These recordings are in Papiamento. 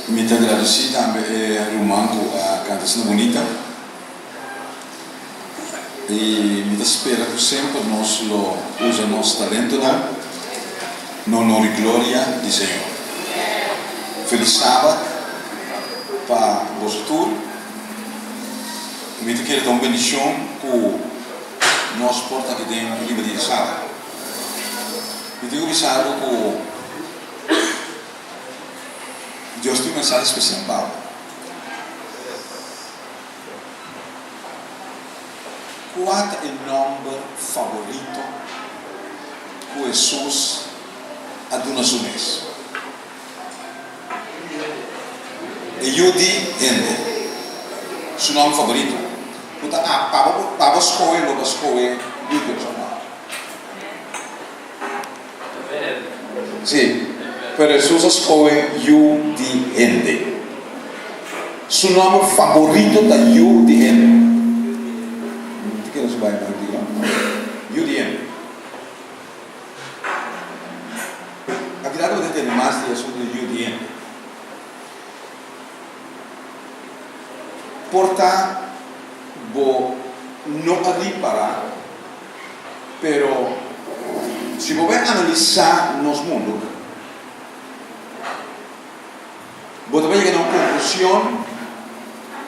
Mi ta gradisí tambe e ruman ku a kanta asina bunita. I mi ta spera ku semper nos lo usa nos talentonan na honor i gloria di Señor. Felis Sabat pa boso tur. Mi ta kere ta un bendishon ku nos por ta aki den riba dia di Sabat. Mi tin ku bisa algu ku Dios tin un mensahe spesial pa bo. Kua ta e nòmber faborito ku Hesus a duna su mes? E Yu di hende. Su nòmber faborito ku ta a pa bo pa bo skohe lo bo skohe Yu di Dios òf nò? Sí, pero Hesus a skohe Yu di hende. Su nòmber faborito ta Yu di hende. Mi ta kere su bai mihor di no. Yu di hende. Akidat bo ta tende mas di asuntu di Yu di hende. Por ta bo no a ripará. Pero si bo bai analisá nos mundu, bo ta bai yega na un konklushon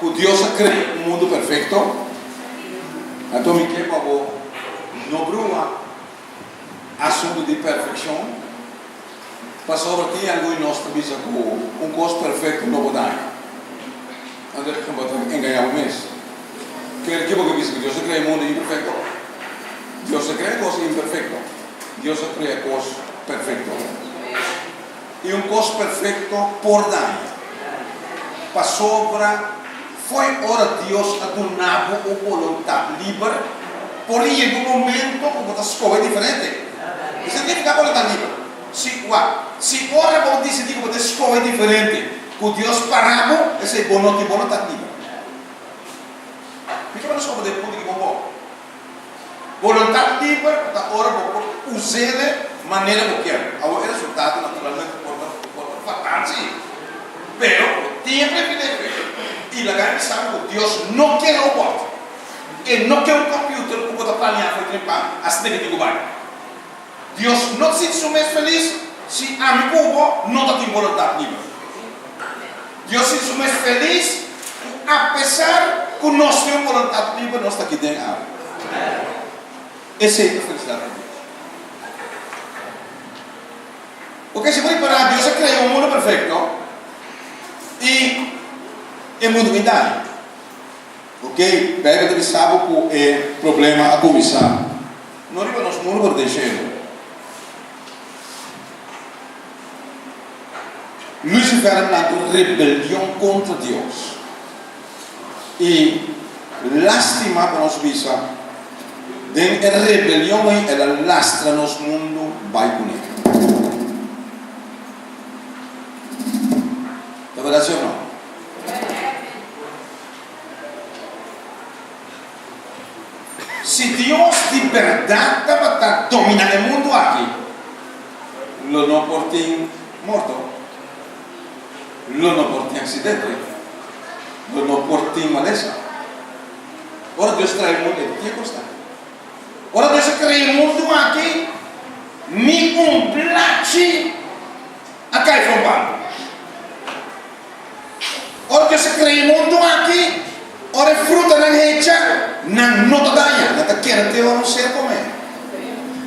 ku Dios a krea un mundu perfekto. Anto mi ke pa bo no brua asuntu di perfekshon, pasobra tin algun di nos ta bisa ku un kos perfekto no por daña. Anto bo ta engañá bo mes. Kere ki bo ke bisa ku Dios a krea e mundu imperfekto? Dios a krea kos imperfekto. Dios a krea kos perfekto. I un kos perfekto por daña. Pasobra fo'i ora Dios a duna bo un boluntat liber, por yega un momento ku bo ta skohe diferente. Esei nifiká boluntat liber. Si, wak, si ora bo disidí ku bo ta skohe diferente ku Dios para bo, esei bo no tin boluntat liber. Mi ta manda soba den punto di bon bo. Boluntat liber ta ora bo por us'e manera bo kier. Awor e resultado naturalmente por ta por ta fatal si, pero bo tin e privilegio ei. I laga mi bisa bo ku Dios no ke robot. E no ke un computer ku bo ta planea for trempa asina ke tin ku bai. Dios no ta sinti su mes felis si ami ku bo no ta tin boluntat liber. Dios sinti su mes felis ku apesar ku nos tin un boluntat liber nos ta aki den awe. Esei ta felisidat pa Dios. Oke, si bo ripará Dios a krea un mundu perfekto i e mundu bin daña. Oke, Beibel ta bisa bo ku e problema a kuminsá. No riba nos mundu pero den shelu. Lucifer a planta un rebelion kontra Dios. I lastima pa nos bisa, den e rebelion ei el a lastra nos mundu bai kuné. Ta berdad si of no? Si Dios di bèrdat tabata dominá e mundu aki, lo no por tin morto, lo no por tin aksidente, lo no por tin malesa. Ora Dios traha e mundu, e no tin e kosnan. Ora Dios a krea e mundu aki, ni un blachi a kai for un palu. Ora Dios a krea e mundu aki, ora e frutanan hecha, nan no ta daña, nan ta keda te ora un ser kome.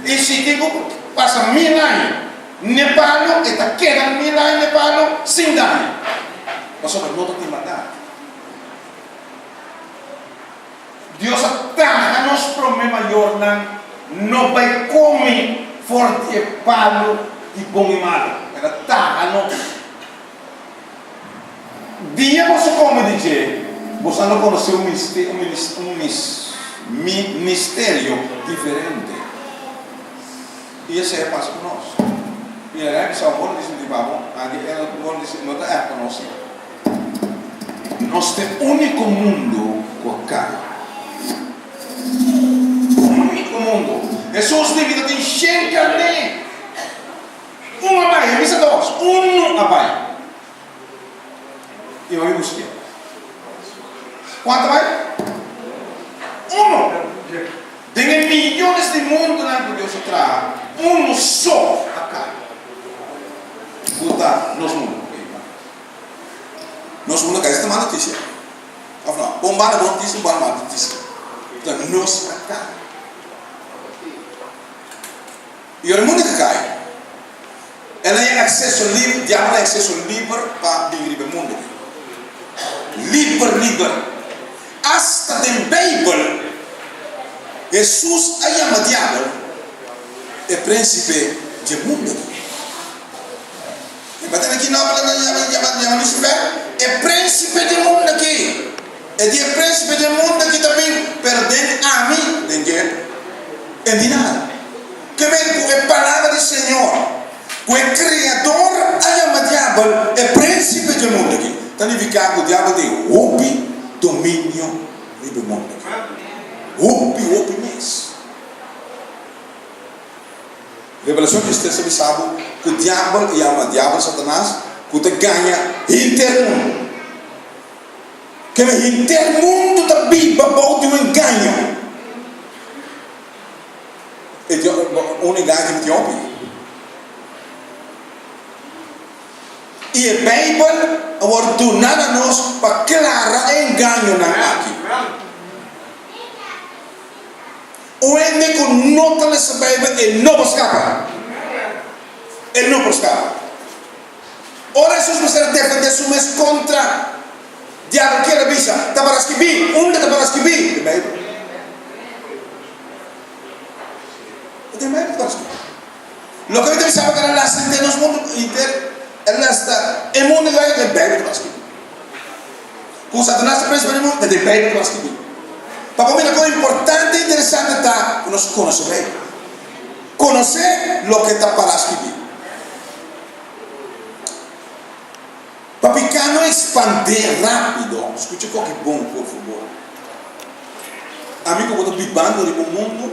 I si tin ku pasa mil aña n'e palu, e ta keda mil aña n'e palu sin daña, pasobra no ta tin maldat. Dios a traha nos promé mayornan no bai kome for di e palu di bon i malu. El a traha nos. Dia boso kome di dje, boso lo konosé un misterio diferente. I esei a pasa ku nos. I el a bisa, Bo no disinti pa bo, anke el no no ta ègt pa nos. Nos ta e úniko mundu ku a kai. Úniko mundu. Hesus di, Mi ta tin shen karné. Un a bai, a bisa dos, unu a bai. I mi a busk'é. Kuantu bai? Unu! Den e miyones di mundunan ku Dios a traha, unu so a kai, ku ta nos mundu. Nos mundu a kai. Esei ta mal notisia, òf no? Un banda bon notisia, un banda mal notisia. Ta nos a kai. I ora e mundu a kai, el a haña akseso liber, diabel a haña akseso liber pa bin riba e mundu aki. Liber, liber. Asta den Beibel, Hesus a yama diabel e prínsipe dje mundu aki. E pa tene ki nòmber nan ta yama yama Lucifer? E prínsipe dje mundu aki. E di e prínsipe dje mundu aki ta bin, pero den ami, den dje, e di nada. Ke men ku e palabra di Señor, ku e Kreador a yama diabel e prínsipe dje mundu aki, ta nifiká ku diabel tin hopi dominio riba e mundu aki. Hopi, hopi mes. Revelashon diestres ta bisa bo ku diabel yama diabel Satanas ku ta gaña henter mundu. Kende henter mundu ta biba bou di un engaño. E tin un engaño ki mi tin hopi. I e Beibel a wòrdu duna na nos pa klara e engañonan aki. Un hende ku no ta lesa Beibel e no por skapa. E no por skapa. Ora Hesus mester a defendé su mes kontra Diabel, kier a bisa, Ta para skibí. Unda ta para skibí? Den Beibel. Ta den Beibel ta para skibí. Loke mi ta bisa bo ku el a lasa henter nos mundu, henter, el a lasa e mundu igual, den Beibel ta para skibí. Ku Satanas ta prens pa di mundu, ta den Beibel ku a skibí. Pa bo mira kon importante i interesante ta ku nos konosé Beibel. Konosé loke ta pará skibí. Pa piká no ekspandé rápido, skucha koki bon por fabor. Ami ku bo ta bibando riba un mundu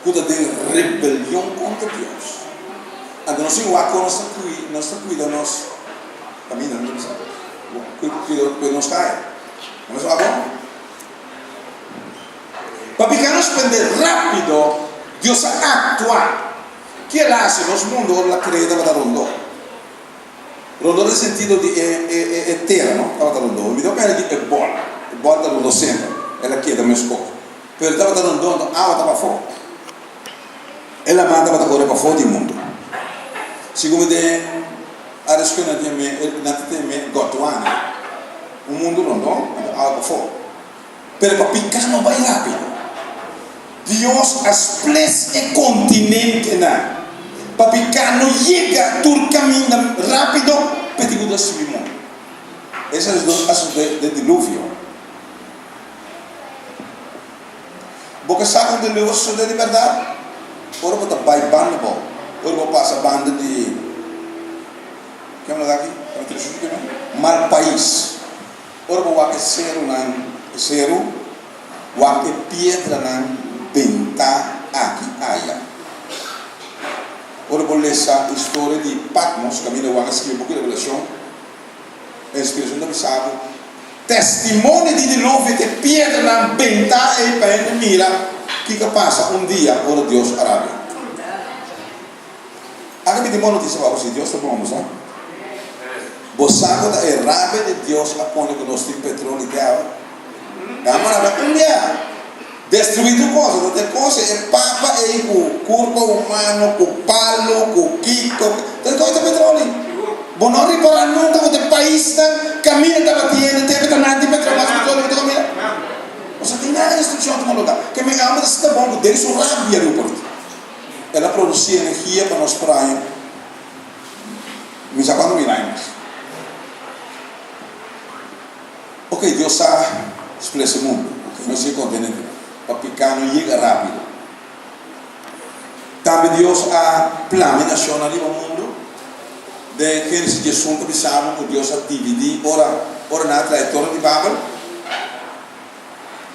ku ta den rebelion kontra Dios. Anto nos tin wak kon nos ta nos ta kuida nos kaminda, no ta bisa? Cuido cuido nos caya. No mester wak bon. Pa pica nos prende rapido, Dios a actua. Ki el a haci? Nos mundo ora el a crea tabata rondo. Rondo den sentido di e e e e tera no, tabata rondo. Mi ta pende di e bol. E bol ta rondo semper. El a keda mescos. Pero tabata rondo anto awa tabata afo. E laman tabata kore pafó di mundu. Segun mi den areskué nan tin me, nan ta teme Gondwana, un mundu rondó, anto awa pafó. Pero pa piká no bai rápido. Dios a sples e kontinentenan pa piká no yega tur kaminda rápido p'e tin ku destruí mundu. Esei a sosodé den diluvio. Bo ke sa kon diluvio a sosodé di bèrdat? Ora bo ta bai banda bou, ora bo pasa banda di, ke manda aki? Mal pais. Ora bo wak e serunan, e seru, wak e piedranan bentá aki aya. Ora bo lesa historia di Patmos, kaminda Juan a skirbi buki Revelashon, E inspiracion ta bisa bo, Testimonio di diluvio ta e piedranan bentá ei pa hende mira kiko a pasa un dia ora Dios a rabia. Aka mi tin bon notisia pa bo, si Dios ta bon, bo sa? Bo sa ku ta e rabia di Dios a pone ku nos tin petrol i te awe? Nan a rabia un dia, destruí tur kos, anto te kos e papa ei ku kurpa humano, ku palu, ku kiko, te kos ta petroli. Bo no ripará nunka ku te paisnan kaminda tabatin hende tempu ta nan tin petrol mas petroli ku ta kaminda? Pasobra tin nada destrukshon tuma lugá. Ke mi amo ta sinta bon ku den su rabia Rupert el a produsí energia pa nos por haña mi sa kuantu mil aña mas. Ok, Dios sa splesa e mundu, ok, nos tin kontenente pa piká no yega rápido. Tambe Dios a plama e nashonnan riba mundu. Den Génesis 11 ta bisa bo ku Dios a dividí ora ora nan a traha e Toren di Babel,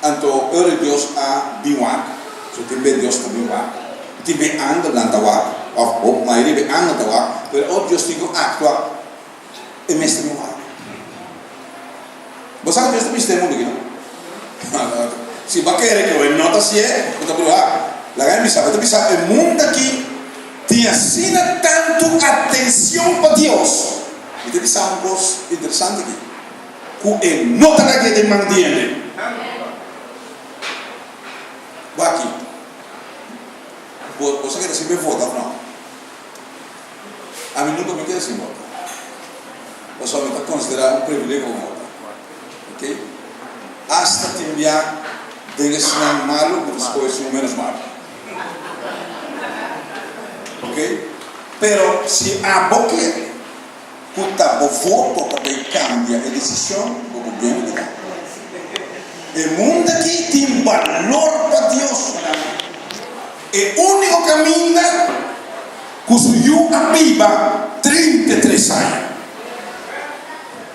anto ora Dios a bin wak, so tin be Dios ta bin wak, tin be angelnan ta wak, òf mayoria be angel ta wak, pero ora Dios tin ku aktua e mester bin wak. Bo sa ku Dios ta bista e mundu aki, no? Si bo a kere ku e no ta hasié, bo ta bruhá. Laga mi bisa bo, e ta bisa e mundu aki tin asina tantu atenshon pa Dios. Mi ta bisa un kos interesante aki, ku e no ta lag'é den man di hende. Wak aki, bo sa keda sin be vota òf no? Ami nunka mi keda sin vota. Pasobra mi ta konsiderá un privilegio pa vota. Ok? Asta tin bia den esnan malu mi ta skohe esun ménos malu. Ok? Pero si abo kere ku ta bo voto ta bay kambia e desishon, bo por bien wak ta. E mundu aki tin balor pa Dios. E úniko kaminda ku su yu a biba 33 aña.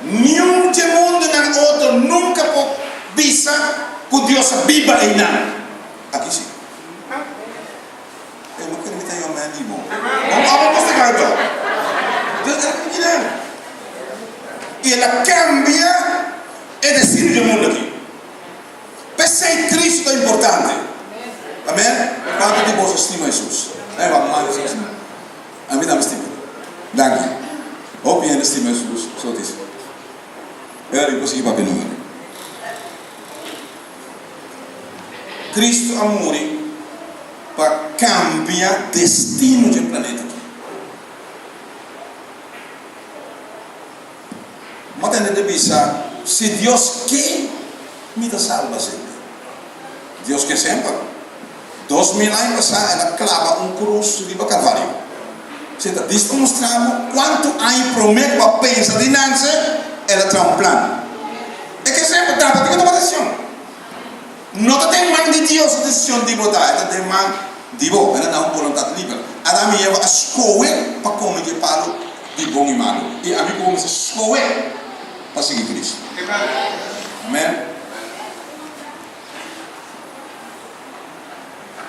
Niun dje mundunan otro nunka por bisa ku Dios a biba einan. Aki si. Ey, bo kere mi ta yama di bo? Bo abo por seka anto. Dios a kiki nan. I el a kambia e destino dje mundu aki. P'esei Cristo ta importante. Amen. Kuantu di boso stima Hesus? Ai wak mas Hesus. Ami tambe stima. Danki. Hopi hende stima Hesus, so dice. Pero mi por sigui papia numero. Cristo a muri pa cambia destino dje planeta aki. Bo tende ta bisa, Si Dios ke, mi ta salba semper. Dios ke semper. 2000 aña pasá el a klaba un krus riba Kalvario. Esei ta dista mustra bo kuantu aña promé ku a pensa di nanse, el a traha un plan. E ke semper tabata tin ku tuma desishon. No ta den man di Dios e desishon di bo ta, e ta den man di bo. El a na un boluntat liber. Adam i Eva a skohe pa kome di e palu di bon i malu. I ami ku bo mester skohe pa sigui Kristu. Amen.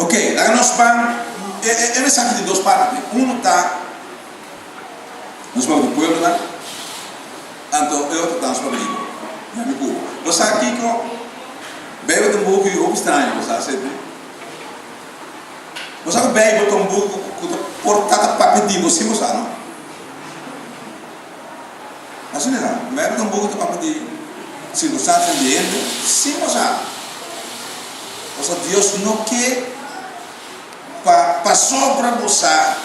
Ok, laga nos ban e e mensahe tin dos parti. Uno ta nos papia di pueblonan, anto e otro ta nos papia di bo, di ami ku bo. Bo sa kiko? Beibel ta un buki hopi straño, bo sa esei? Bo sa ku Beibel ta un buki ku ta por ta ta papia di bo sin bo sa, no? Asina ta, Beibel ta un buki ku ta papia di sirkunstansianan di hende sin bo sa. Pasobra Dios no ke pa pasobra bo sa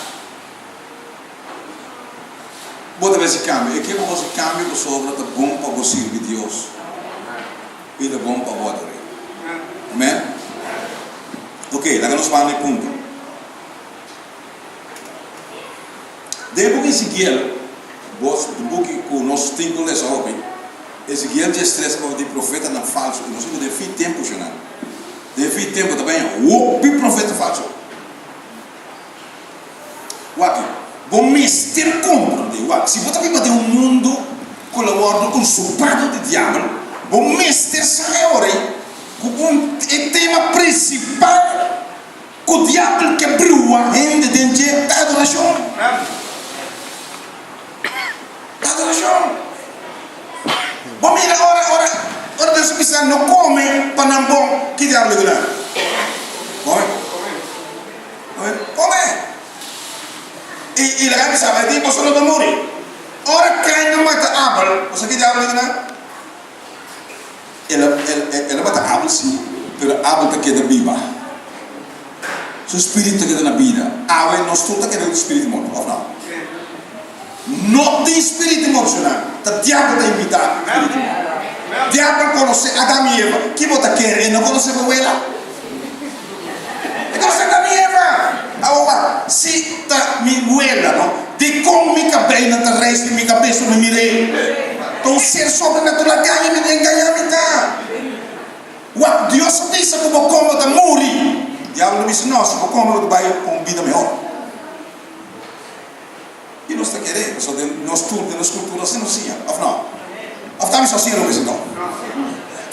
bo ta mester kambia. E ke pa bo hasi kambio pasobra ta bon pa bo sirbi Dios i ta bon pa bo ador'é. Amen? Ok, laga nos ban na e punto. Den e buki Ezekiel, bos di buki ku nos tin ku lesa hopi, Ezekiel 13 a papia di profetanan falsu i nos a ku den fin tempu shonal. Den fin tempu ta baña hopi profeta falsu. Wak, bo mester komprendé, wak, si bo ta biba den un mundu ku lo wòrdu usurpado di diabel, bo mester sa e ora ei ku un e tema prinsipal Ku diabel ke brua hende den dje ta adorashon. Ta adorashon. Bo mira ora ora ora Dios a bisa no kome pa nan bon, ki diabel a duna? Kome. Kome. Kome. I i laga bisa bai di boso no ta muri. Ora Kain a mata Abel, bo sa ki diabel a duna? El a, el a mata Abel sí, pero Abel ta keda biba. Su spiritu ta keda na bida. Awe nos tur ta keda ku spiritu morto, òf no? No tin spiritu morto, shonnan. Ta diabel ta invitá spiritu morto. Diabel konosé Adam i Eva. Ki bo ta kere? E no konosé bo wela? E konosé Adam i Eva. Awe wak, si ta mi wela, no? Dikon mi kabeinan ta reis di mi kabes ora mi mir'é? Ta un ser sobrenatural gaña mi, engañá mi ta. Wak, Dios a bisa ku bo kome bo ta muri. Diabel a bisa, No, si bo kome bo ta bai pa un bida mehor. I nos ta kere, pasobra den nos tur, den nos kultura asina nos a siña, òf no? Òf ta mi so a siña lo mes anto?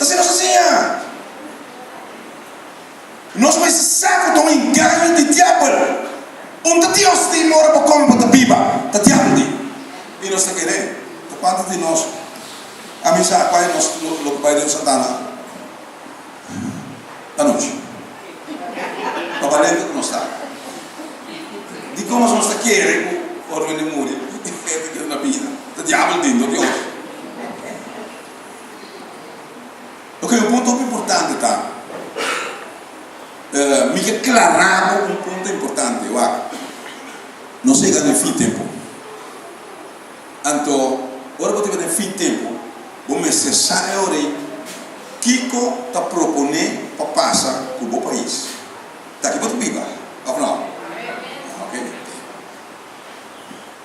Ta asina nos a siña. Nos mester sa ku ta un engaño di diabel. Un ta Dios di ora bo kome bo ta biba, ta diabel di. I nos ta kere. Ta kuantu di nos. Ami sa kua e nos lo ke bai den Santana anochi. Pa balente ku nos ta. Dikon nos nos ta kere ku ora hende muri e ta keda na bida? Ta diabel den, no Dios. Ok, un punto hopi importante ta, mi ke klara bo un punto importante, wak, nos a yega na e fin tempu. Anto, ora bo ta yega na e fin tempu, bo mester sa e ora ei kiko ta proponé pa pasa ku bo pais. Ta aki bo ta biba, òf no? Ok.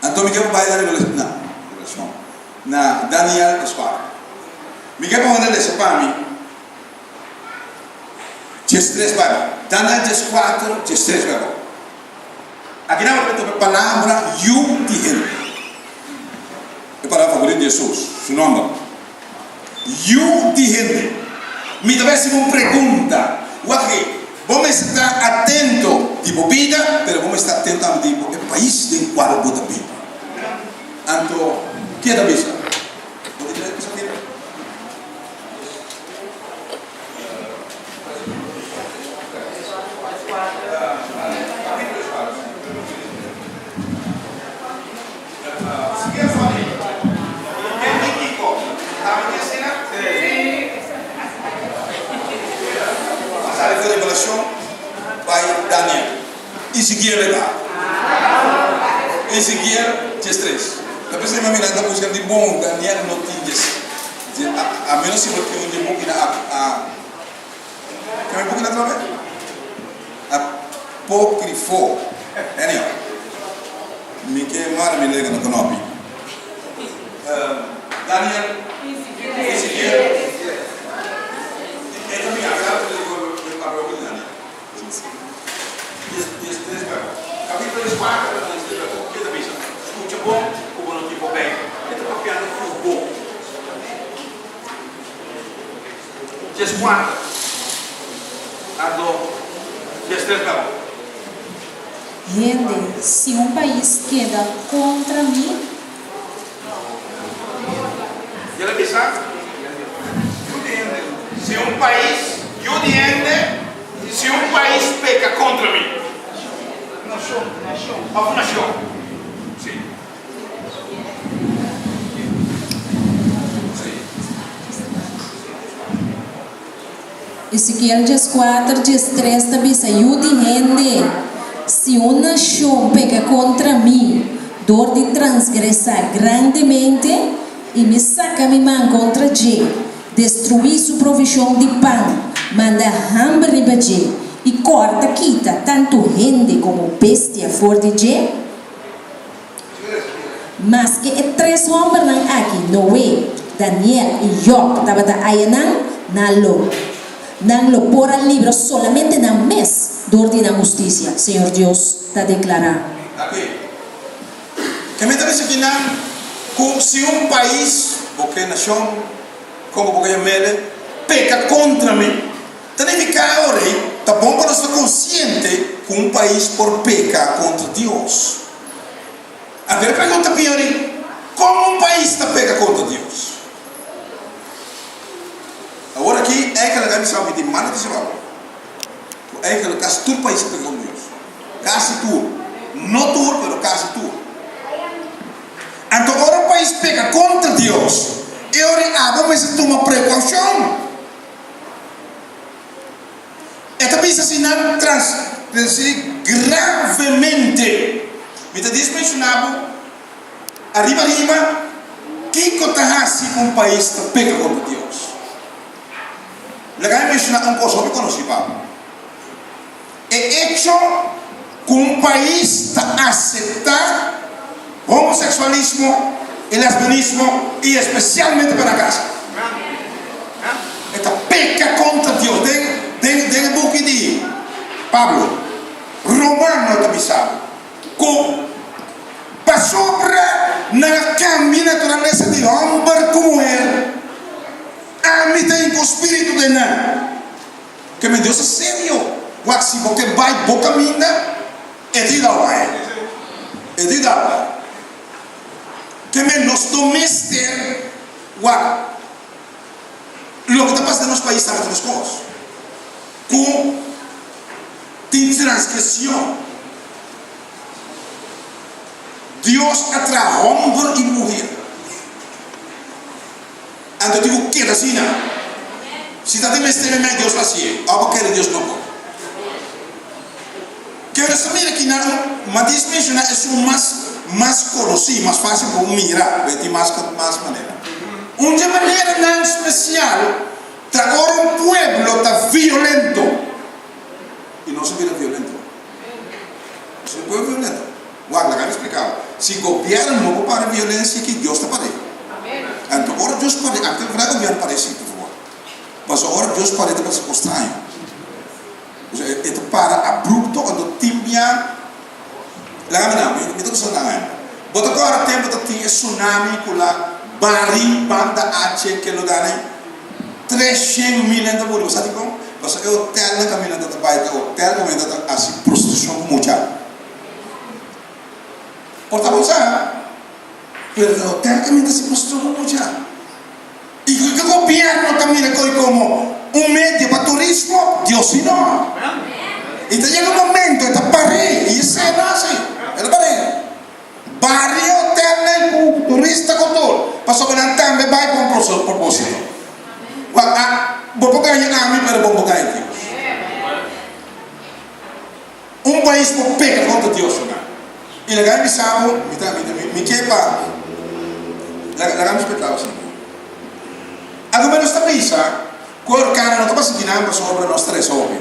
Anto mi ke pa bai na Revelashon, na Daniel eskuater. Mi ke pa hende lesa pa mi diestres bai bo. Daniel dieskuater, diestres bai bo. Aki nan bo ta topa e palabra yu di hende. E palabra favorito di Hesus, su nomber. Yu di hende. Mi ta bai hasi bo un pregunta. Wak aki, bo mester ta atento di bo bida, pero bo mester ta atento tambe di bo e pais den kual bo ta biba. Anto, ke ta bisa? Bo ta kere bisa mira? Ta p'esei mi a mira ta buska di bon Daniel no tin djes a menos si bo tin un dje buki na a keme buki na trobe? Apokrifo anyhow mi ke mara mi lega na konopi Daniel Ezekiel e ta mi agrado di papia hopi di Daniel. Diestres bèrbò. Kapítulo dieskuater ta diestres bèrbò. Ke ta bisa? Skucha bon ku bo no tin por bei. E ta papiando ku bo. Dieskuater anto diestres bèrbò. Hende, si un pais keda kontra mi. El a bisa, Yu di hende, si un pais, yu di hende, si un pais peka kontra mi. Òf un nashon. Sí. Sí. Ezekiel dieskuater, diestres ta bisa, Yu di hende, si un nashon peka kontra mi dor di transgresá grandemente, i mi saka mi man kontra dje, destruí su provishon di pan, manda hamber riba dje, i kòrta kita tantu hende komo bestia for di dje, Maske e tres hòmbernan aki, Noe, Daniel i Jòb, tabata ayanan, nan lo nan lo por a libra solamente nan mes dor di nan hustisia, Señor Dios ta deklará. Aki, ke mi ta bisa ki nan ku si un pais, bo ke nashon, komo bo ke yam'ele, peka kontra mi, Ta nifiká ora ei ta bon pa nos ta konsiente ku un pais por peka kontra Dios. Anto e pregunta pior ei, Kon un pais ta peka kontra Dios? Awor aki eigenlijk a bisa mi tin mal notisia pa bo, ku eigenlijk kasi tur pais ta peka kontra Dios. Kasi tur. No tur, pero kasi tur. Anto ora un pais peka kontra Dios, e ora ei abo mester tuma prekoushon. E ta bisa si nan transgresí gravemente. Mi ta dis menshoná bo ariba riba kiko ta hasi ku un pais ta peka kontra Dios. Laga mi menshoná un kos hopi konosí pa bo. E echo ku un pais ta aseptá homoseksualismo i lesbianismo i espesialmente pa nan kasa, e ta peka kontra Dios. Den den e buki di Pablo, Romano ta bisa bo ku pasobra nan a kambia naturalesa di hòmber ku muher, ami ta hinka un spiritu den nan. Ke men Dios ta serio. Wak si bo ke bai bo kaminda, e di dau bai. E di dau bai. Ke men nos no mester wak. pasa den nos pais tambe ta meskos. Ku tin transgresion. Dios a traha homber i muher. Anto tin ku keda asina. Si ta tin mester memey Dios lo hasié. Òf bo kere Dios no por? Ke nos ta mira kinan un Matías menshoná esun mas mas konosí, mas fásil pa bo mira, pero tin mas mas manera. Un dje maneranan spesial ta ora un pueblo ta violento. I nos a bira violento. Nos a bira pueblo violento. Wak, laga mi splika bo. Si gobièrnu no por para violensia aki, Dios ta par'é. Anto ora Dios par'é, anto e verdad gobièrnu par'é si, por fabor. Pasobra ora Dios par'é ta parse kos straño. Pasobra e ta para abrupto, anto tin bia, laga mi nan, mi ta gusta nan ehempel. Bo ta kòrda tempu ta tin e tsunami ku la bari banda Aceh ke lugarnan ei? 300,000 hende a muri. Bo sa dikon? Pasobra e hotelnan kaminda nan ta bai ta hotel kaminda ta hasi prostitushon ku mucha. Por ta bon sa, pero ta hotel kaminda si prostitushon ku mucha. I ku ke gobierno ta mira koe komo un medio pa turismo? Dios si no. I ta yega un momento e ta par'é, i esei no hasi, e ta par'é. Bari e hotelnan ku turista ku tur, pasobra nan tambe bai pa un proposito. Wak, a, bo por gaña ami, pero bo no por gaña Dios. Un pais por peka kontra Dios o nan. I laga mi bisa bo, mi ta, mi ta, mi ke pa, laga, laga mi splika bo asina. Algun bes nos ta bisa ku e orkannan no ta pasa kinan pasobra nos ta resa hopi.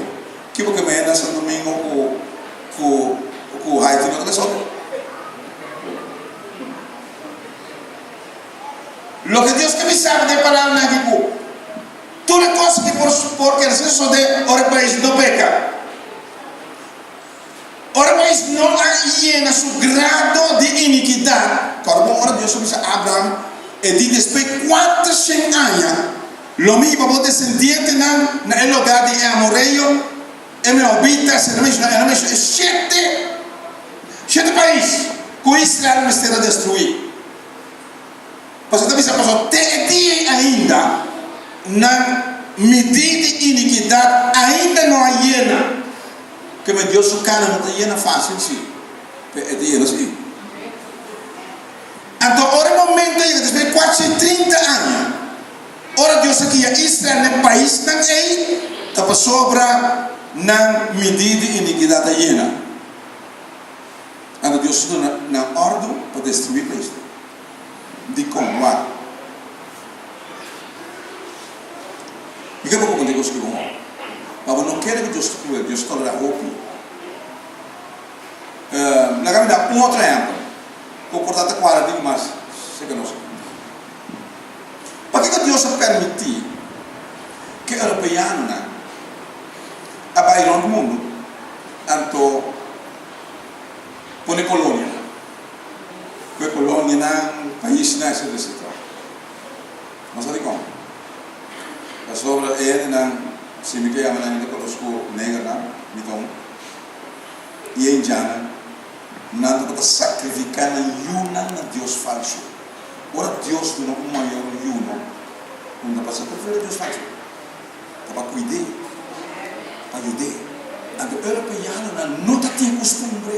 Ke bo ke menda Santo Domingo ku, ku, ku Haiti no ta resa hopi? Loke Dios ke bisa bo den e palabranan aki ku tur e kos ki por, por keda sin sosode ora e pais no peka. Ora pais no a yena su grado di inikidat, kòrda bon ora Dios a bisa Abraham, e di despues kuatershen aña lo mi hiba bo desendientenan na e lugá di e amoreo, e moabita, e no menshoná e shete, shete pais ku Israel mester a destruí. Pasobra ta bisa pasobra te e dia ei ainda nan midí di inikidat ainda no a yena. Keme Dios su kana no ta yena fásil sí, pero e ta yena sí. Anto ora e momento a yega despues di kuatrocientos trinta aña, ora Dios a guia Israel na e paisnan ei, ta pasobra nan midí di inikidat a yena. Anto Dios a duna nan òrdu pa destruí paisnan. Dikon? Wak. Mi ke pa bo konta e kos ki bon. Pa bo no kere ku Dios ta kruel, Dios tolerá hopi. Laga mi da un otro ehèmpel ku por ta ta kuadra diki mas serka nos. Pakiko Dios a permití ku e europeanonan a bai rònt mundu anto pone kolonianan? Ku e kolonianan, paisnan etcetera etcetera. Nos sa dikon. Pasobra e hendenan, si mi ke yama nan hende kolor skur, negernan, mi ta un, i e indiannan, nan tabata sakrifiká nan yunan na dios falsu. Ora Dios duna un mayor un yuno, un ta pa sakrifiká na dios falsu. Ta pa kuid'é, pa yud'é. Anto europeanonan no ta tin e kustumbre.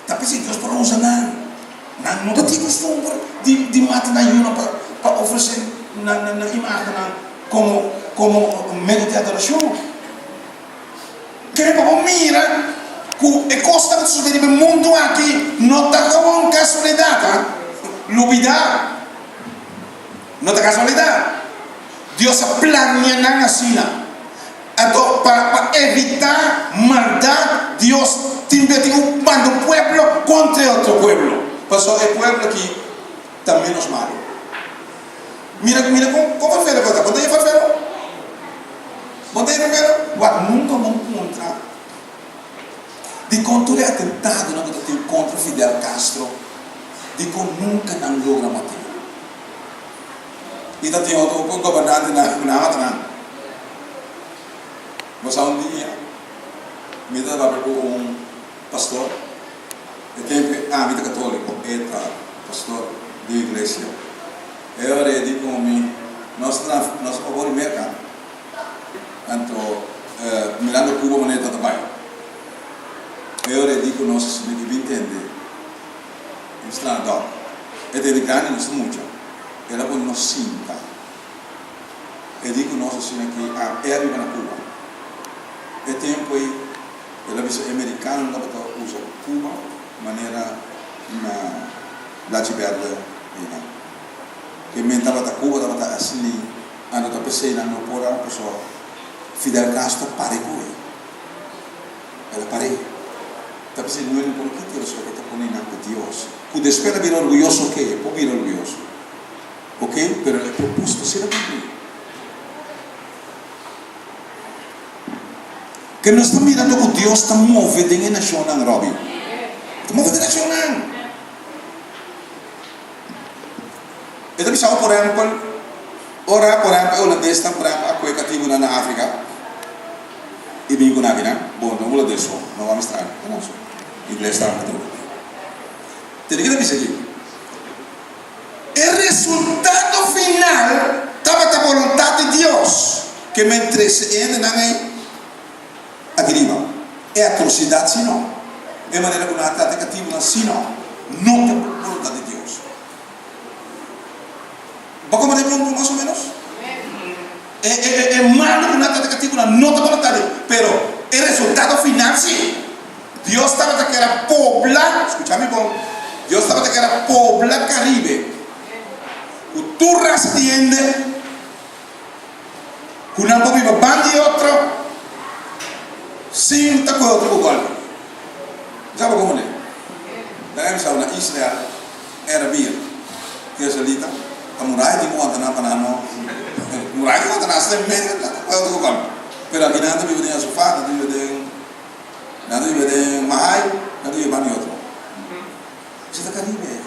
Ta p'esei Dios por a usa nan. Nan no ta tin kustumber di di mata nan yunan pa pa ofresé nan nan imágennan komo komo medio di adorashon. Kere pa bo mira ku e kosnan ku ta sosodé riba e mundu aki no ta gewoon kasualidat, ha? Lubidá. No ta kasualidat. Dios a plania nan asina. Anto pa pa evitá maldat Dios tin be tin un manda un pueblo kontra e otro pueblo, pasobra e pueblo aki ta ménos malu. Mira mira kon kon farfero ku a ta. Bo ta e farfero? Bo ta e farfero? Wak nunka bo puntra dikon tur e atentadonan ku ta tin kontra Fidel Castro dikon nunka nan logra mat'é. I ta tin otro gobernante na ku nan a mata nan. Bo sa un dia mi ta papia ku un pastor, e tempu ami ta katoliko, e ta pastor di un iglesia. E ora e di ku mi, nos ta nos a fabor di Merka. Anto mirando Cuba manera ta ta bai. E ora e di ku nos mi di bin tende un strana dòk. E tende grandi nos ta mucha. El a pone nos sinta. E di ku nos asina ki a e a biba na Cuba. E tempu ei el a bisa e merikanonan tabata usa Cuba manera na blachi bèrdè einan. Ke men tabata Cuba tabata asina ei anto ta p'esei nan no por a pasobra Fidel Castro pare ku ei. El a par'é. Ta p'esei no e no por kita el so e ta pone nan ku Dios. Ku despues el a bira orguyoso oke, e por bira orguyoso oke, pero e propósito si el a kumpli. Ke nos ta mirando ku Dios ta move den e nashonnan, Robbie. E ta move den e nashonnan. E ta bisa bo, por ehèmpel, ora, por ehèmpel, e holandesnan, por ehèmpel, a kohe katibunan na Afrika i bin ku nan akinan, bon, no holandes so, no wak straño, ta nan so, ingles tambe ta hopi. Tene ke ta bisa aki? E resultado final tabata boluntat di Dios ke men trese e hendenan ei aki riba. E atrosidat si no. E manera ku nan a trata e katibunan si no. No ta boluntat di Dios. Bo komprende mi un mas o menos? E e e malu ku nan a trata e katibunan no ta boluntat di Dios. Pero e resultado final si. Dios tabata kier a pobla, skucha mi bon, Dios tabata kier a pobla Karibe ku tur rasa di hende ku nan por biba ban di otro sin ta kohe otro ku gòlpi. Bo sa bo komo ne? Nan a bisa bo na Israel era bia ku israelita ta muraya tin ku wanta nan pa nan no muraya tin ku wanta nan hasta den medio nan ta kohe otro ku gòlpi. Pero aki nan ta biba den Asufá, nan ta biba den. Nan ta biba den Mahai, nan ta biba banda di otro. Esei ta Caribe.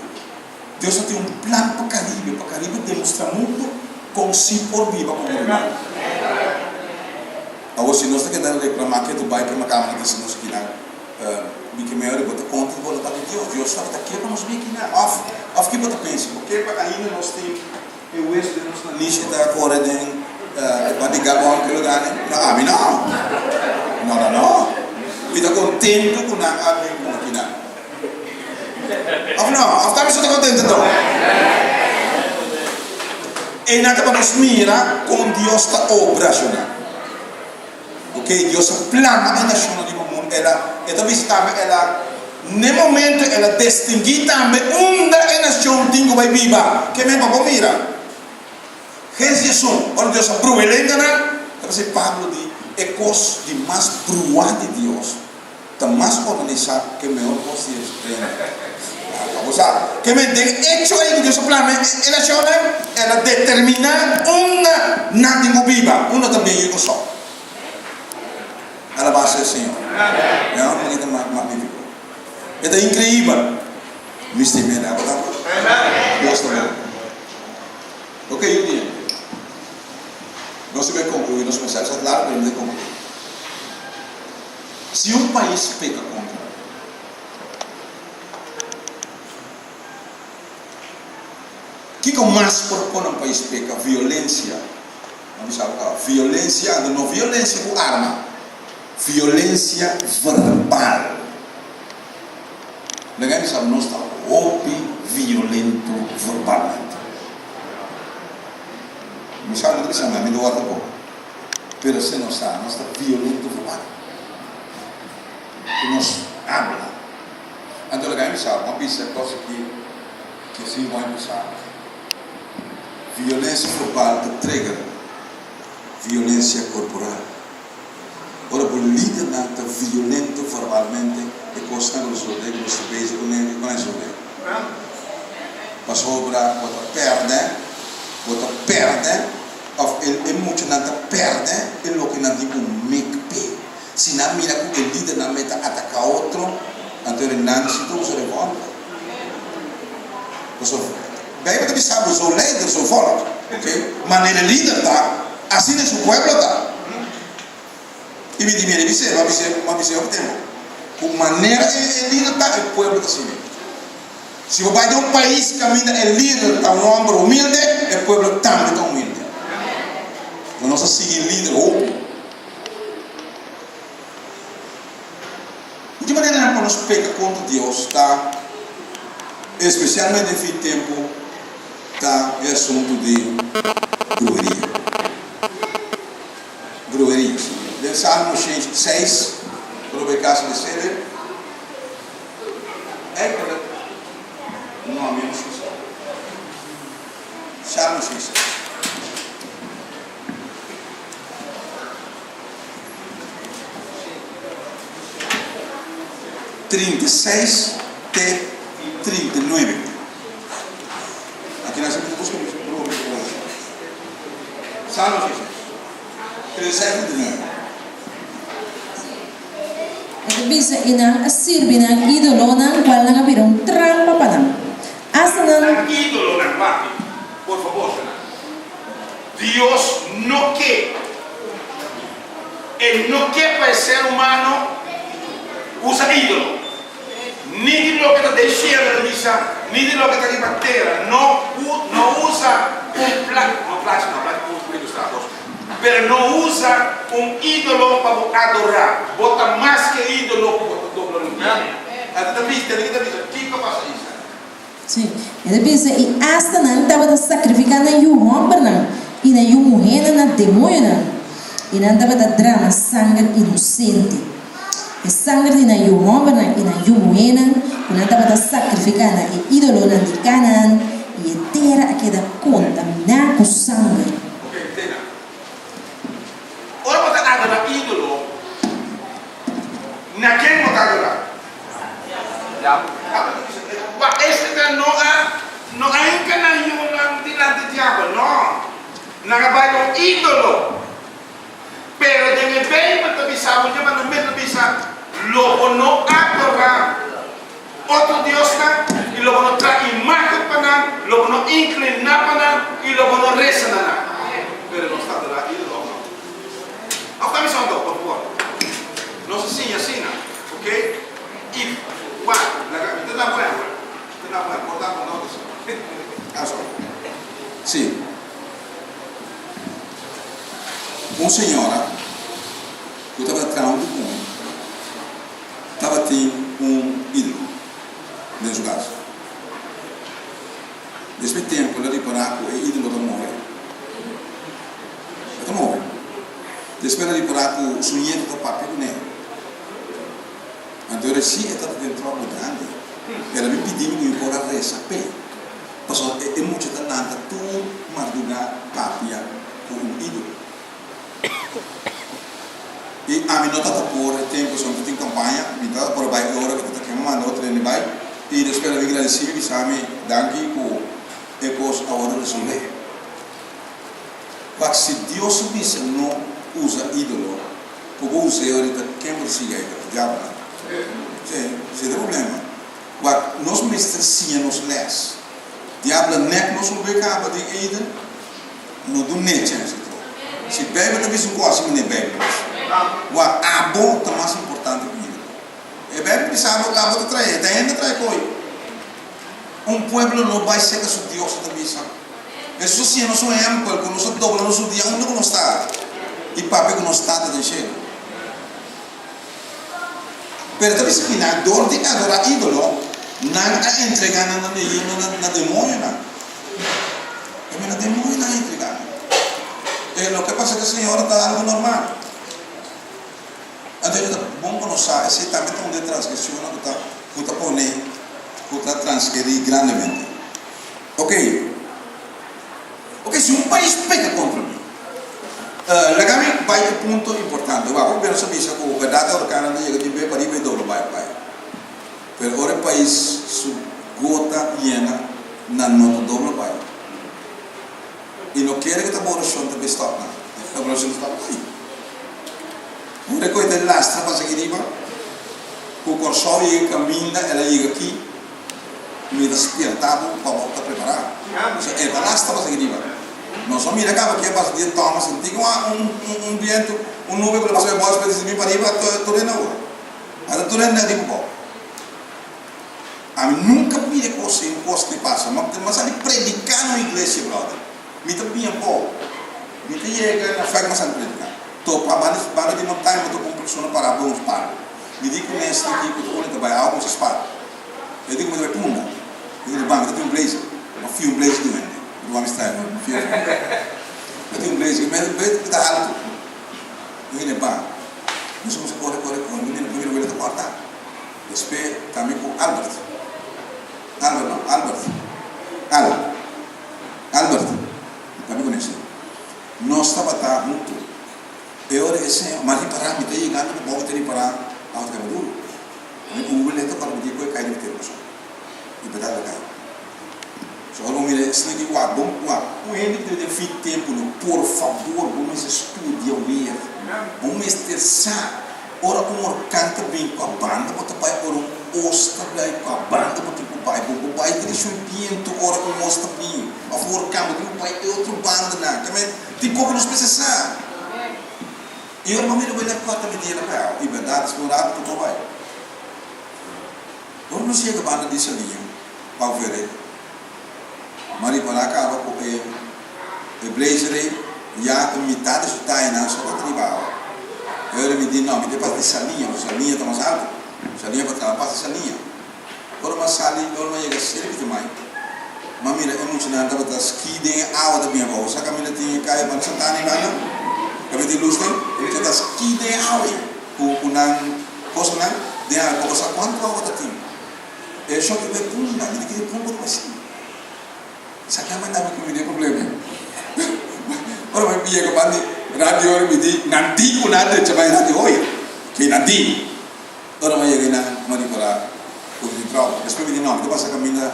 Dios a tin un plan pa Caribe, pa Caribe demostra mundo con si por biba como ruman. Awor si nos ta keda reclama ke Dubai ke Macamba ta disi nos kinan, mi ke mehor bo ta contra di boluntad di Dios. Dios tabata ke pa nos biba kinan. Of, of ki bo ta pensa? Bo ke pa ainda nos tin E hueso den nos nanishi ta kore den e pan di Gabon ke lo dani? No, ami no. No, no, no. Mi ta kontentu ku nan a bin ku makinan. Of no? Of ta mi so ta kontentu anto? Einan ta pa nos mira kon Dios ta obra, shona. Ok, Dios a plama e nashonnan riba mundu. El a, e ta bisa tambe el a, n'e momento el a destinguí tambe unda e nashon tin ku bai biba. Ke men pa bo mira? Génesis diesun, ora Dios a bruha e lenganan, ta bisa Pablo di e kos di mas bruhá di Dios ta mas organisá ku e mehor kos di e rende. Pa bo sa, ke men den echo ei ku Dios a plama e nashonnan, el a determiná unda nan tin ku biba, unda ta bin yu Kòrsou. Alabá sea Señor. Ya un manera magnífiko. E ta inkreibel. Mi stim'é, abo tambe? Dios ta bon. Ok, yu di hende. Nos ta bai konkluí nos mensahe. Sa largu, pero mi ta konkluí. Si un pais peka kontra bo, kiko mas por pone un pais peka? Violensia. Nan bisa bo kaba. Violensia, anto no violensia ku arma, violensia verbal. Nan a bisa bo nos ta hopi violento verbalmente. Mi sa no ta bisa mi, mi ta wòrdu bo. Pero si nos sa, nos ta violento verbal. Ku nos habla. Anto laga mi sa, bo a bisa kos aki ke si bo a bisa. Violensia verbal ta trigger violensia korporal. Ora bo lidernan ta violento verbalmente, e kosnan ku resolve ku nos ta bezig kuné, ku nan resolve? Pasobra bo ta pèrdè, bo ta pèrdè. Of e e muchanan ta pèrdè e loke nan tin ku mek p'e. Si nan mira ku e lidernan meta ataká otro, anto e nan si ta usa revòlver. Pasobra Beibel ta bisa bo, zo leider, zo volk. Oke? Manera e lider ta, asina su pueblo ta. I mi di mira, mi bis'é, mi a bis'é, mi a bis'é hopi tempu, ku manera e e lider ta, e pueblo ta sigui. Si bo bai den un pais kaminda e lider ta un hòmber humilde, e pueblo tambe ta humilde. Bo no sa sigui lider hopi. nos peka kontra Dios ta, espesialmente den fin tempu, ta e asuntu di bruheria. Bruheria, si. Den Salmo 6, ku lo bai kasi di sede, eigenlijk no, mi no sa. Salmo 6. 36 te 39. Aki nan sa buska mi probe ku bo. Salmo 36. 36 39. E ta bisa, I nan a sirbi nan ídolonan, kual nan a bira un trampa pa nan. Asta nan. Nan ídolonan, wak, por fabor, nan. Dios no ke. E no ke pa e ser humano usa ídolo, ni di loke ta den shelu, el a bisa, ni di loke ta riba tera. No no usa un pla, no plachi no, plachi por ilustrá kos, pero no usa un ídolo pa bo adorá. Bo ta mas ke ídolo ku bo ta dobla rudia. Anto ta bisa, tende ki ta bisa, kiko a pasa Israel? Sí, e ta bisa, i asta nan tabata sakrifiká nan yu hòmbernan i nan yu muhénan na demoñonan, i nan tabata drama sanger inosente. E sanger di nan yu hòmbernan i nan yu muhénan ku nan tabata sakrifiká na e ídolonan di Kanaan, i e tera a keda kontaminá ku sanger. Ok, tena. Ora bo ta adorá ídolo, na ken bo ta adorá? Pa esnan no a no a hinka nan yunan dilanti diabel, no. Nan a bai un ídolo. Pero den e Beibel ta bisa bo, ña mandamentu ta bisa, Lo bo no adorá otro diosnan, i lo bo no traha imágen pa nan, lo bo no inkliná pa nan, i lo bo no resa na nan. Pero nos ta adorá ídolo òf no? Òf ta bisa anto, por fabor? Nos a siña asina. Ok y wak laga mi ta na bo ehempel mi ta na bo ehempel por ta bo no ta sa ah sorry si un señora ku tabata traha huntu ku mi tabatin un idolo den su kas despues tempu el a ripara ku e idolo ta move e ta move despues el a ripara ku su nieto ta papia kuné. Anto era si e tata den trouble grandi. El a bin pidi mi ku mi por a resa p'e, pasobra e mucha ta lanta tur mardugá papia ku un ídolo. I ami no tata por e tempu pasobra mi ta tin kampaña, mi tata por a bai e ora ku e tata kema manda otro hende bai. I despues el a bin gradisí mi bisa mi danki ku e kos a wòrdu resolvé. Wak si Dios a bisa no usa ídolo. Ku bo us'é ahorita ken bo ta sigui ayuda? E diabel nan. Sí, si ta problema. Wak, nos mester siña nos lès. Diabel a nèk nos un be kaba den Eden, no dun'é chèns di troba. Si Beibel ta bisa un kos, asina manera Beibel ta bisa. Wak, abo ta mas importante ku ídolo. E Beibel ta bisa abo, abo ta trae, ta hende trae koyo. Un pueblo no bai seka su Dios, e ta bisa. Hesus a siña nos un ehèmpel ku nos a dobla nos rudia unda ku nos ta i papia ku nos Tata den shelu. Pero e ta bisa ki nan, dor di adorá ídolo, nan a entregá nan na yunan na demoñonan. E mira, demoñonan a entregá nan. E loke a pasa ku e señora ta algu normal. Anto e ta bon pa nos sa esei tambe ta un di e transgresionnan ku ta ku ta pone ku ta transgerí grandemente. Ok, ok, si un pais peka kontra mi, laga mi bai e punto importante. Wak, hopi bes nos a bisa ku bèrdat e orkannan ta yega di be pariba i dobla bai bai. Pero ora e pais su gota yena, nan no ta dobla bai. I no kere ku ta bo orashon ta bai stòp nan. E orashon ta stòp bai. Ora e koe ta lastra pasa aki riba, ku Kòrsou yega kaminda el a yega aki. Mi ta spierta bo pa bo ta prepará. Pasobra e ta lasta pasa aki riba. Nos a mira kaba ke pasa dia Thomas sinti ku un un bientu, un nube ku ta pasa e bos di mi pariba tur hende awor. Ata tur hende riba bo. Ami nunka mira e kos ei, un kos ke pasa. Mi a sali prediká na un iglesia, brother. Mi ta biña bou. Mi ta yega na fèk mi a sali prediká. Topa banda di montaña mi topa un persona pará bou un palu. Mi di ku mes di ku ta unda ta bai awa ku sa spar. E di ku mi ta bai punda. Mi di ban, mi ta tin un blazer. Mi a fia un blazer di un hende. Mi ta wak mi style, mi fia. Mi ta tin un blazer, mi mi ta haltu. Mi bini ban. Nos a kuminsá kore, kore, kore. Mi mira, mi mira wele ta kòrta. Despues ta mi ku Albert. Albert no, Albert. Al. Albert. Ta mi ku Nestor. Nos tabata huntu. E ora e señor, ma ripará, mi ta yegando ku bo, mi ta ripará, awa ta kaba duru. Mi ku Google ta para mi di ku e kai di tera paso. I berdad lo kai. So ora bo mira esnan ki wak bon wak. Un hende ku ta den fin tempu no por fabor bo mester studia weer. Bo mester sa ora un orkan ta bin kua banda bo ta bai ora un os ta bai kua banda bo tin ku bai. Bo bo bai direkshon bientu ora un os ta bin of un orkan bo tin ku bai e otro bandanan. Tin poko nos mester sa. I ora mami lo bai na kòrta mi dia na pèu, i bèrdat despues un ratu ku tur bai. Ora nos yega banda di Saliña, pa Veré, m'a ripará kaba ku e e blazer ei ya ta mitá di su tayanan so ta riba awa. E ora mi di, No, mi ta pas di Saliña, pasobra Saliña ta mas altu. Saliña pa traha pas di Saliña. Ora m'a sali, ora m'a yega serka di mai, m'a mira e muchanan tabata ski den e awa ta bin abou. Sa kaminda tin e kaya banda Santana ei banda, kaminda tin lus den, e muchanan ta ski den e awa ei ku ku nan kosanan den awa. Bo sa kuantu awa ta tin? E shòt riba e punda, mi di kere punda ku asi. Sa ke a manda mi ku mi den problema ei. Ora mi yega banda di radio mi di nan di ku nan a drecha bai radio oye, ke nan di. Ora mi a yega einan mi a ripará ku mi tin tròbel. Despues mi di no, mi ta pasa kaminda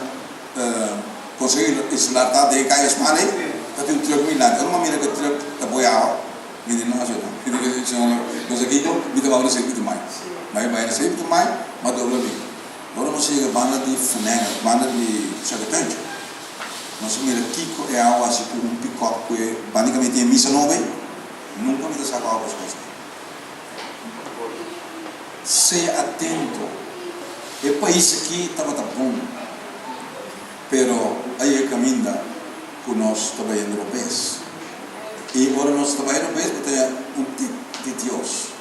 Consejo Insular ta den Kaya Smal ei, ta tin un trùk mi lanti. Ora mi a mira ku e trùk ta boi awa, mi di no, asina no. Mi di ku señor no sa kiko, mi ta baba na seis piti mai. Mi a bai na seis piti mai, mi a dobla mi. Ora nos yega banda di Fenenga, banda di Suikertuintje, nos a mira kiko e awa hasi ku un pikòp ku e banda di kaminda tin e misa nobo ei. Nunka mi ta sa ku awa kos kos ei. Sea atento. E pais aki tabata bon, pero a yega kaminda ku nos ta bayendo robes. I ora nos ta bai robes, bo ta haña un tip di Dios.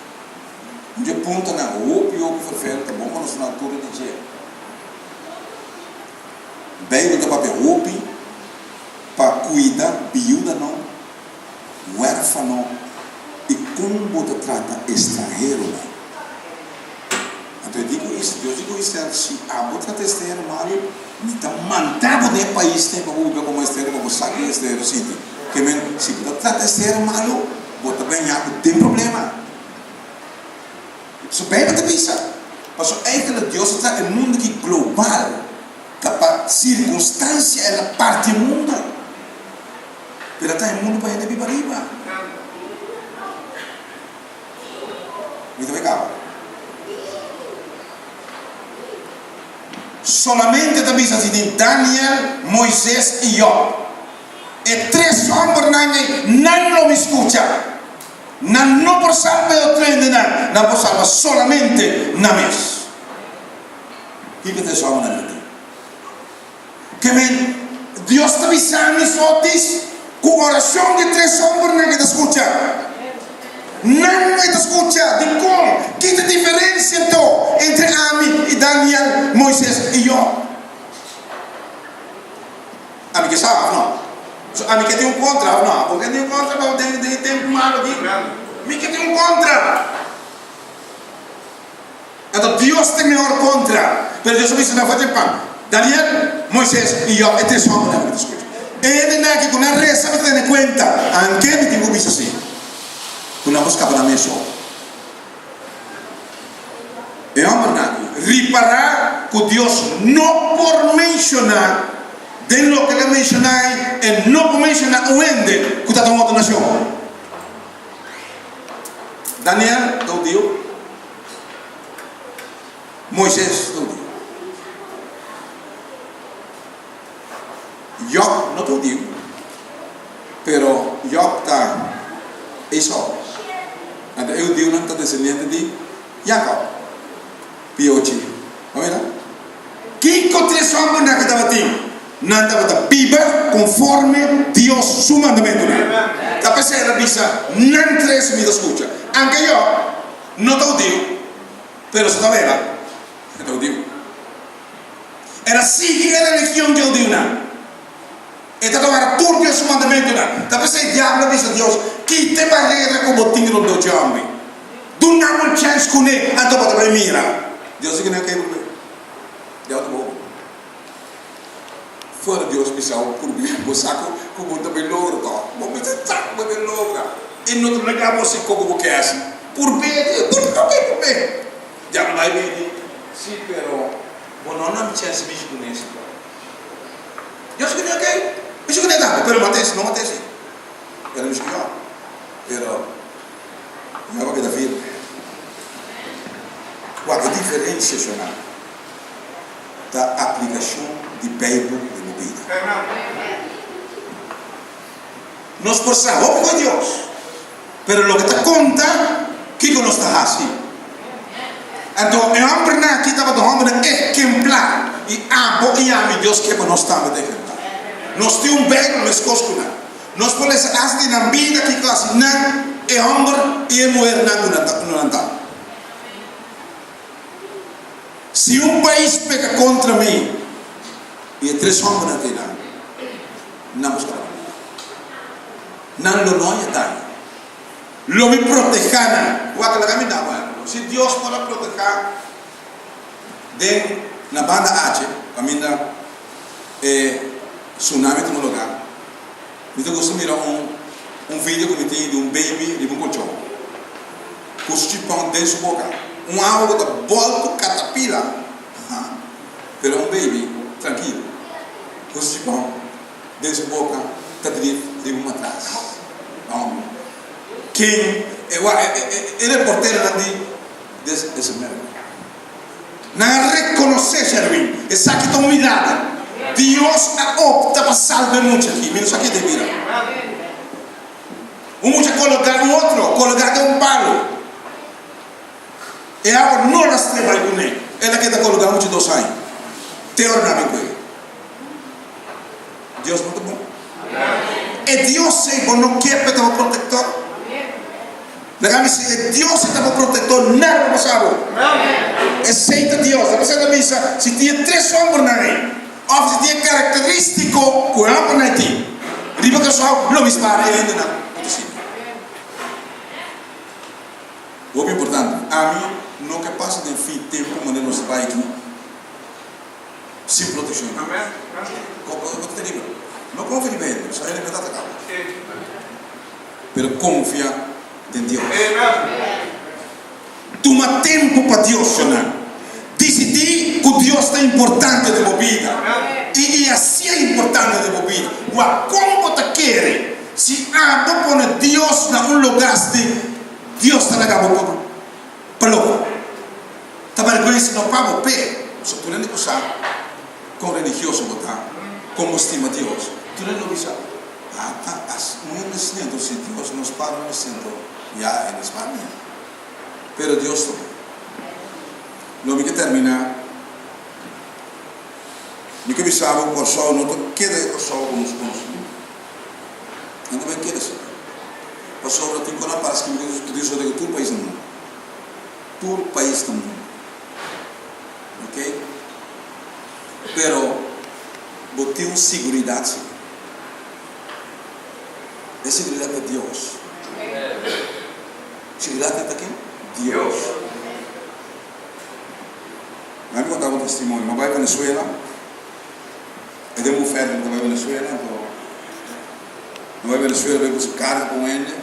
Un dje puntonan hopi hopi ferfel ta bon pa nos na altura di dje. Beibel ta papia hopi pa kuida biudanan, wèrfano i kon bo ta trata estranheronan. Anto e di ku Israel, Dios di ku Israel, Si abo trata estranhero malu, mi ta manda bo den e pais ten pa bo biba komo estranhero pa bo sa ki estranhero sinti. Ke men, si bo ta trata estranhero malu, bo ta bañá ku den problema. Su Beibel ta bisa, Pasobra eigentlik Dios a traha e mundu aki global, ta pa sirkunstansia el a parti e mundu, pero a traha e mundu pa hende biba riba. Mi ta bai kaba. Solamente ta bisa si tin Daniel, Moises i Job. E tres hòmbernan ei, nan lo mi skucha. Nan no por salba e otro hendenan, nan por salba solamente nan mes. Kiko ta e hòmbernan aki tin? Ke men, Dios ta bisa mi sotis ku orashon di tres hòmbernan e ta skucha. Nan e ta skucha. Dikon? Ki ta diferensia anto entre ami i Daniel, Moises i Job? Ami ke sa of no? So ami ke tin un kontra of no? Abo ke tin un kontra pa den den e tempu malu aki? Mi ke tin un kontra. Anto Dios ta e mehor kontra. Pero Dios a bisa nan for tempan, Daniel, Moises i Job, e tres hòmbernan ku mi ta skucha. E hendenan aki ku nan resa mi ta tene kuenta. Anke mi tin ku bisa si, ku nan por skapa nan mes so. E hòmbernan aki ripará ku Dios no por menshoná den loke el a menshoná ei, e no por menshoná un hende ku ta ta un otro nashon. Daniel ta hudiu, Moises ta hudiu. Jòb no ta hudiu, pero Jòb ta Esau. Anto e hudiunan ta desendiente di Jakòb. Piochi. Bo mira? Kiko tres hòmbernan aki tabatin? Nan tabata biba konforme Dios su mandamentunan. Ta p'esei el a bisa, Nan tres mi ta skucha. Anke Jòb no ta hudiu. Pero su ta beba, e ta hudiu. El a sigui e religion dje hudiunan. E ta warda tur Dios su mandamentunan. Ta p'esei diablo a bisa Dios, Kita e barera ku bo tin rondó dje hòmber. Duna un chèns kuné, anto bo ta bai mira. Dios di kuné, Oké, promé. Diablo ta bobo. Fuera Dios bisa bo purbi, bo sa ku ku bo ta bai logra tòg. Bo mester sa ku bo ta bai logra. E no ta laga bo hasi koko bo ke hasi. Purbi, purbi, oké, purbi. Diablo bai bini, Sí, pero bo no na mi chèns mishi kuné si tòg. Dios ku di oké, mishi kuné tambe, pero mat'é si, no mat'é si. El a mishi ku Jòb, pero Jòb a keda firme. Wak e diferensia, shonnan. Ta aplikashon di Beibel den bo bida. Nos por sa hopi ku Dios, pero loke ta konta kiko nos ta hasi. Anto e hòmbernan aki tabata hòmbernan ehemplar, i abo i ami Dios ke pa nos tambe ta ehemplar. Nos tin un Beibel meskos ku nan. Nos por lesa asta di nan bida kiko hasi nan, e hòmber i e muhernan ku nan ta. Si un pais peka kontra mi i e tres hòmbernan ta einan, nan por skapa di mi. Nan lo no haña daño. Lo mi protehá nan. Wak, laga mi da bo ehèmpel. Si Dios por a protehá den na banda Aceh, kaminda e tsunami tuma lugá, mi ta gusta mira un un video ku mi tin di un baby riba un kolchon. Ku su chipon den su boka. Un awa ku ta boltu katapila, ha, pero un baby trankil ku su chipon den su boka ta drif riba un matras. No. Ken e wak e reporteronan di This is America. Nan a rekonosé Sherwin, esaki ta un milager. Dios a opta pa salba e mucha aki. Mi no sa ke ta e mira. Un mucha kologá un otro kologá den un palu. E awa no lastr'é bai kuné. El a keda kologá mucha dos aña. Te ora nan a bin ku e. Dios no ta bon? E Dios ei bo no ke pa e ta bo protektor? Laga mi si e Dios ei ta bo protektor, nada lo pasa bo. Esei ta Dios. Ta p'esei ta bisa, si tin e tres hòmbernan ei, òf si tin e karakterístiko ku e hòmbernan ei tin, riba Kòrsou lo mi spara e hendenan ku ta sigui. Hopi importante. Ami no ke pasa den fin tempu manera nos ta bai aki. Sin proteccion di Dios. Bo ta teribel. No confia riba hende, pasobra hende no ta ataca bo. Pero confia den Dios. Tuma tempo pa Dios, shonnan. Dicidi cu Dios ta importante den bo bida. I i hacié importante den bo bida. Wak con bo ta kere si abo pone Dios na un lugar di Dios ta laga bo pa loco. Ta bèrgwensa no pa bo p'e, pasobra tur hende ku sa kon religioso bo ta, kon bo stima Dios, tur hende lo bisa, Ata as un hende asina, enton si Dios no spara un asina, enton ya e no spara mi. Pero Dios ta bon. Lo mi ke terminá, mi ke bisa bo Kòrsou no ta keda e Kòrsou ku nos konosé. E no ta bai keda asina. Pasobra tin kon a para skibi ku Dios ta ku tur pais na mundu. Tur pais ta mundu ok pero bo tin un siguridad si e siguridad ta Dios siguridad ta ken? Dios mi a conta un testimonio mi a bai Venezuela e den un oferta mi ta bai Venezuela anto mi a bai Venezuela bai busca carga pa un hende.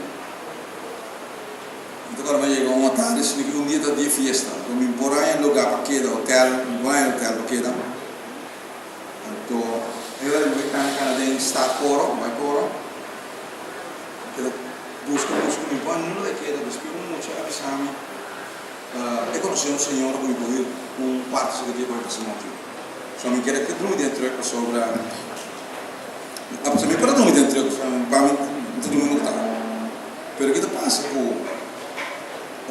Mi ta kòrda mi a yega un atardi sino ki un dia ta dia fiesta. Anto mi por haña lugá pa keda, hotel, mi por haña hotel pa keda. Anto e ora mi bai kana kana den stad Coro, mi bai Coro, mi keda buska buska mi por haña nunca ta keda. Despues un mucha a bisa mi, e konosé un señora ku mi por hür un kuarto si ke dia pa mi pasa nochi. So mi keda drumi den truck pasobra, mi por a drumi den truck pasobra mi ta drumi unda ku ta. Pero ke ta pasa ku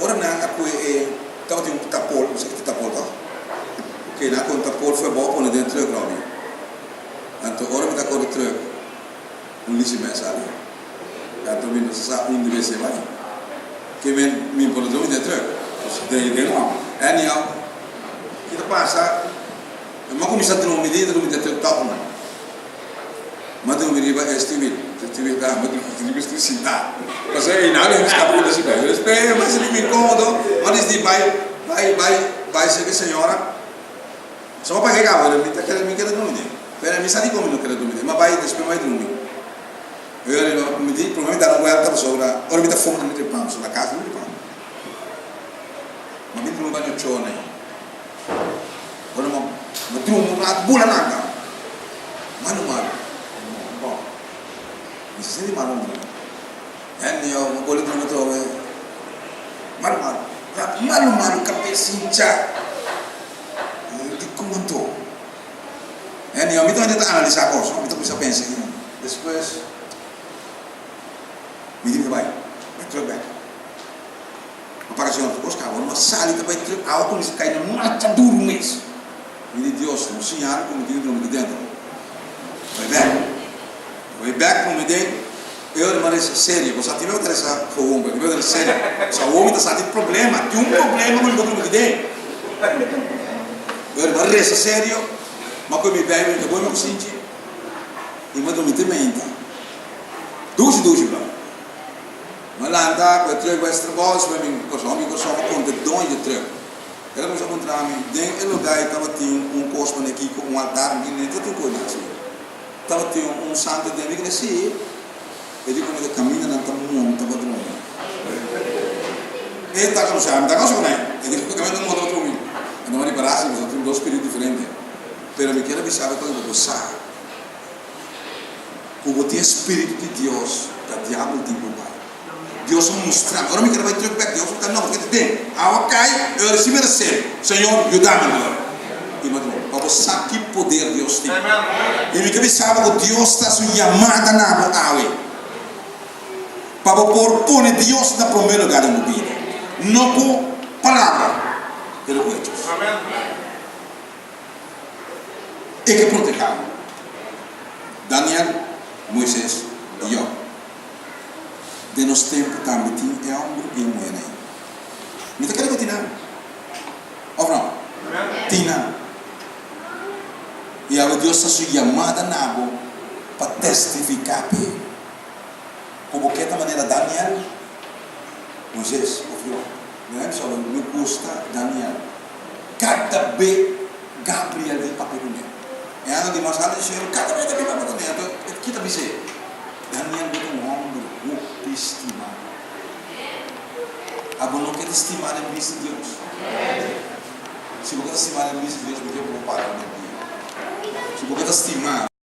ora nan a kue e tabatin un tapol, bo sa ke ta tapol toch? Ok, nan a kue un tapol fu abou pone den e truck Robbie. Anto ora mi ta kore truck un lisi mes sali. Anto mi no sa sa unda e bes e bai. Ke men mi por a drumi den e truck, den den awa. Anyhow, ki ta pasa, mi a kuminsá drumi di drumi den truk tòg no. Mi a drumi riba e stiwil, e stiwil ta, mi a drumi riba e stiwil sintá. Pasobra ei nan mi skapa ku ta sintá. Despues mi a sinti mi inkómodo, mi a disidí bai, bai, bai, bai serka e señora. So mi a paga e kaba, mi ta kere, mi kere drumi den. Pero mi sa dikon mi no kere drumi den. Mi a bai, despues mi a bai drumi. Mi di, promé mi dal un wèlta pasobra ora mi ta fuma mi ta ripan, pasobra na kas mi ripan. Ma mi drumi baño chone. Ora mi drumi un ratu bula lanta. Malu malu. Bon, mi sa sinti malu mi. Anyhow, mi boli drumi atrobe. Malu malu. Malu malu, kabes hincha. Mi di kon anto? Anyhow, mi tambe ta analisá kos, no? Mi ta kuminsá pensa i despues mi di mi ta bai, bai truk bèk. Mi paga señor tur kos kaba, ora mi a sali ta bai truk, awa kuminsá kai na macha duru mes. Mi di, Dios, no siña mi ku mi tin di drumi aki dentro. Bai bèk. Mi bai bèk drumi den, e ora mi a resa serio. Bo sa tin bes bo ta resa gewoon, pero tin bes bo ta resa serio. Pasobra awor mi ta sa tin problema, tin un problema ku mi por drumi aki den. Pero m'a resa serio, m'a koe mi Bijbel, mi ta boe mi kusinchi i m'a drumi te meinta. Dushi dushi bro. M'a lanta ku e truck bai Strabao, despues mi Kòrsou, mi Kòrsou m'a konta e doño di e truck. El a kuminsá puntra mi, den e lugá ei tabatin un kos manera kiko, un altar, mi no tabatin kos nan si. Tabatin un santo den, mi kende si. E di ku mi ta kaminda nan ta monta pa drumi. E ta konosé ami, ta konosé ku mi. E di ku kaminda ta monta pa drumi. Anto mi a ripará si pasobra tin dos spiritu diferente. Pero mi kier a bisa bo pa bo sa ku bo tin e spiritu di Dios, ta diabel tin ku bai. Dios a mustra mi. Ora mi kier a bai truk bek, Dios a bisa, no, bo ta keda den. Awa kai, e ora si mi a resebe, Señor, yuda mi, Lord. I mi a drumi. Pa bo sa ki poder Dios tin. I mi ke bisa bo ku Dios ta su yamada na bo awe pa bo por pone Dios na promé lugá den bo bida, no ku palabra, pero ku hechos. E ke protehá bo. Daniel, Moises i Job. Den nos tempu tambe tin e hòmber i e muhénan ei. Mi ta kere ku tin nan. Òf no? Tin nan. I awe Dios ta su yamada na bo pa testifiká p'e. Ku bo ke ta manera Daniel, Moises òf Job. Mi a bisa bo, mi gusta Daniel. Kada be Gabriel bin papia kuné. E angel di mas altu di shelu kada be ta bin papia kuné. Anto e kita bis'é, Daniel, bo ta un hòmber hopi stimá. Abo no ke ta stimá den bista di Dios? Si bo ke ta stimá den bista di Dios, bo ke bo para den dia. Si bo ke ta stimá.